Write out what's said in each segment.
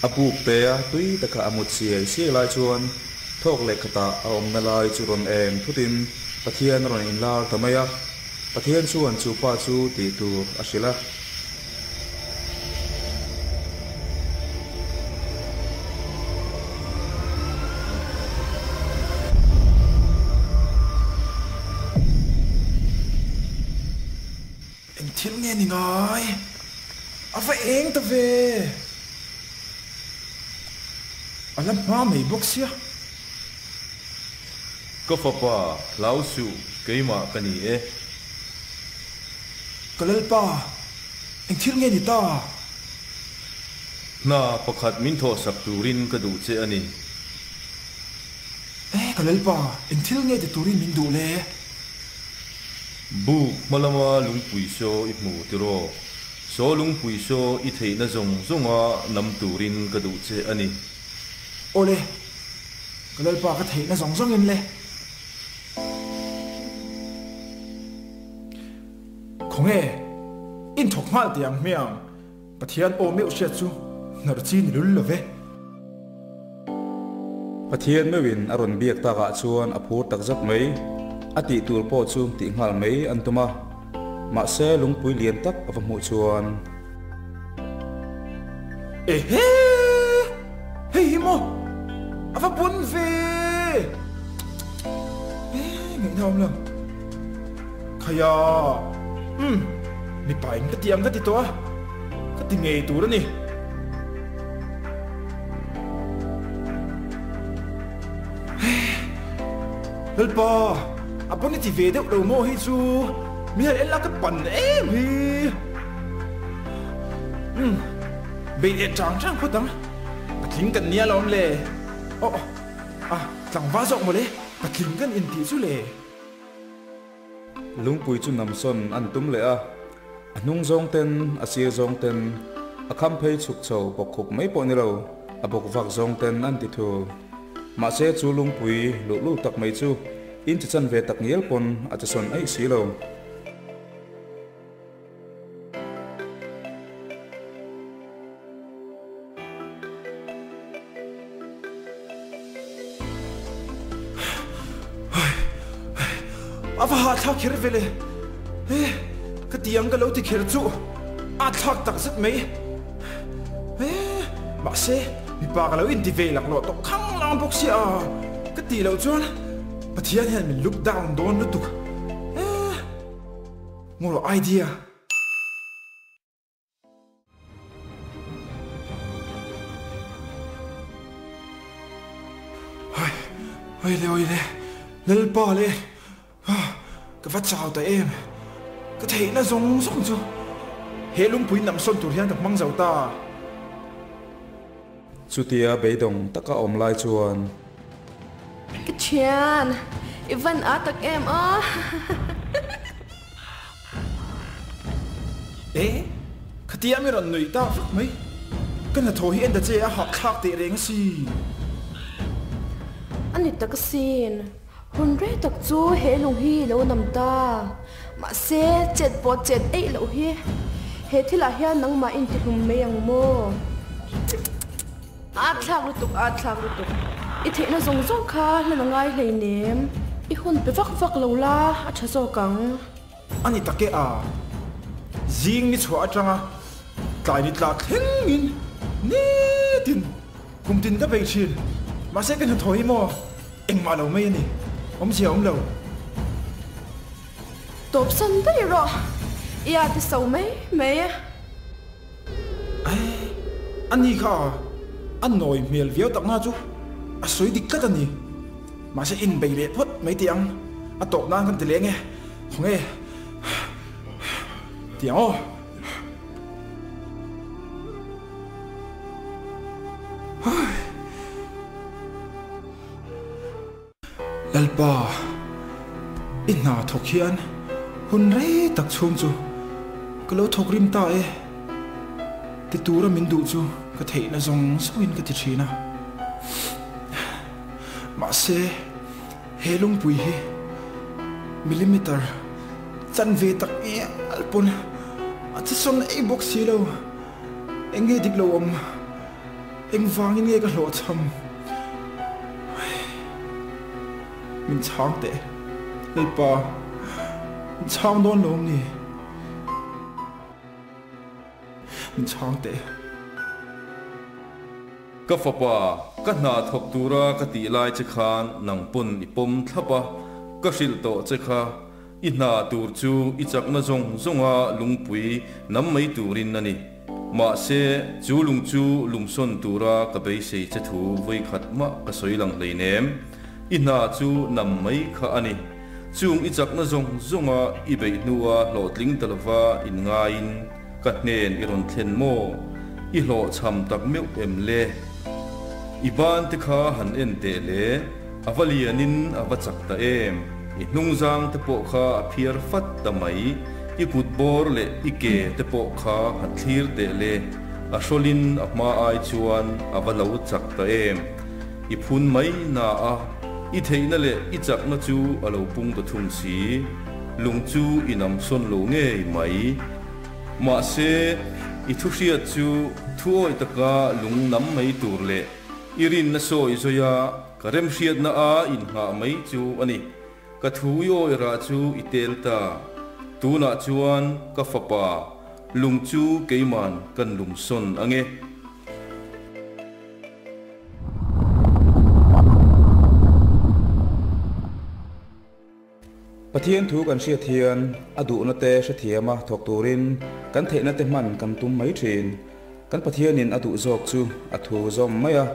A buk tea tui taka a mut siai siai lai chuan thawk leh khatah a awmna lai chu rawn eng thutin Pathian a rawn inlar ta mai a. Pathian chuan chu pa chu tih tur a hrilh a. Eng thil nge ni ngai? A va eng ta ve! A la hma mai bawk sia. Ka fapa, hlau suh, keimah ka ni e. Ka Lalpa, eng thil nge ni ta? Hna pakhat min thawhsak turin ka duh che a ni. E, ka Lalpa, eng thil nge ti turin min duh le? Buk hma lama lungpui saw i hmu tiraw? Saw lungpui saw i theihna zawng zawnga nam turin ka duh che a ni. Awle, ka Lalpa ka theihna zawng zawngin le. Khawnge, in thawk nghal teh ang hmiang, Pathian aw meuh hriat chu hnawr chi ni lul lo ve. Pathian meuhin a rawn biak takah chuan a phur tak zat mai. A tih tur pawh chu tih nghal mai an tum a. Mahse lungpui lian tak a va hmuh chuan. Ehe! Hei hi maw? A va bun ve! E, ngaihna awm lo. Khaia! Umm, mipa in ka ti ang ka ti tawh a, ka ti ngei tur a ni. Lalpa, a pawn i ti ve deuh lo maw hei chu? Mi han en la ka pan em hi. Umm, bei leh chang chang phawt ang. Patling kan nia lawm le. Aw, a, tlangval zawk mawle, patling kan intih chu le. Lungpui chu namsawn an tum leh a, a hnung zawng ten, a sir zawng ten, a kham phei chhuk chho bawk khup mai pawh ni lo, a bawk vak zawng ten an ti thul. Mahse chu lungpui luhlul tak mai chu in chi chan ve tak ngial pawn a che sawn aih si lo. A va hahthlak kher ve le. He, ka ti ang ka lo ti kher chu a thlak tak zet mai. He, mahse mipa ka lo inti ve laklawh tawh khanglang bawk sia ka tih loh chuan Pathian hian min look down dawn lutuk. He, ngaw idea. Oi, oi le, oi le, Lalpa le, ka va chau ta em, ka theihna zawng zawng chu he lungpui namsawn tur hian ka hmang zo ta. Chutia beidawng taka awm lai chuan. Ka thian, i van a tak em aw. E, khatia mi rawn nuih tak vak mai. Ka hnathawh hi en ta che a hahthlak teh reng asin. A ni tak asin. Hun rei tak chu he lung hi lo nam ta. Mahse, chet pawh chet eih loh hi. He thilah hian nangmah intihlum mai ang maw? A thlak lutuk, a thlak lutuk. I theihna zawng zawng kha hlan a ngai hleinem. I hun pe vak vak lo la, a tha zawk ang. A ni tak e a. Zing ni chhuah atanga tlai ni tla thlengin nitin kum tin ka bei thin. Mahse ka hnathawh hi maw engmah lo mai a ni. Awmzia a awm lo. Tawpsan daih rawh. I a ti so mai mai. Aii, a ni kha a nawi hmel viau tak na chu a sawi dik tlat a ni. Mahse inbei leh phawt mai tih ang, a tawp nan kan ti leng e, khawnge tih ang aw. Lalpa, i hna thawk hian hun rei tak chhung chu ka lo thawk rim ta e. Ti tura min duh chu ka theihna zawng zawngin ka ti thin a. Mahse, he lungpui hi millimeter chanve tak ngial pawn a che sawn ei bawk si lo. Eng nge dik lo awm? Engvangin nge ka hlawhchham? Min chhang teh, Lalpa, min chhang dawn lo awm ni? Min chhang teh. Ka fapa, ka hna thawk tura ka tih lai che khan nang pawn i pawm thlap a, ka hrilh tawh che kha. I hna tur chu i chakna zawng zawnga lungpui nam mai turin a ni. Mahse, chu lung chu lumsawn tura ka beisei che thu vawikhat mah ka sawi lang hleinem. I hna chu nam mai kha a ni. Chung i chakna zawng zawnga i beih hnua hlawhtling ta lova inngaiin ka hnen i rawn thlen maw? I hlawhchham tak meuh em le? I ban te kha han en teh le, a va lianin a va chak ta em? I hnungzang te pawh kha a phiar fat ta mai, i kut bawr leh i ke te pawh kha han thlir teh le, a hrawlin a hma ai chuan a va lo chak ta em? I phun mai na a, i theihna leh i chakna chu a lo pung ta thung si. Lung chu i nam sawn lo ngei mai. Mahse, i thu hriat chu thu awih taka lung nam mai tur leh i rinna sawi zawi a, ka remhriatna a inngah mai chu a ni. Ka thu i awih rah chu i tel ta. Tunah chuan ka fapa, lung chu keiman kan lum sawn ange. Pathian thu kan hriat hian a duhna te hrethiama thawk turin kan theihna te hman kan tum mai thin. Kan Pathianin a duh zawk chu a thu zawm mai a,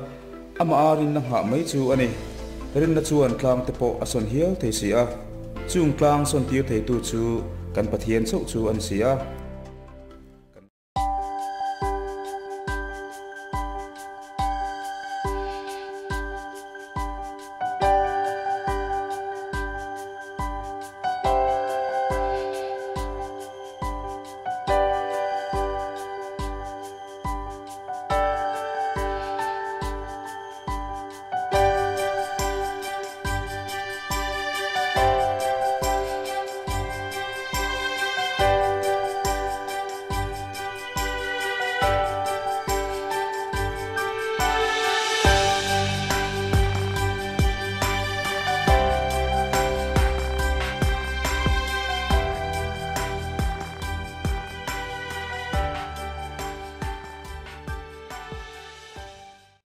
amah a rinna nghah mai chu a ni. Rinna chuan tlang te pawh a sawn hial thei si a, chung tlang sawn tir theitu chu kan Pathian chauh chu a ni si a.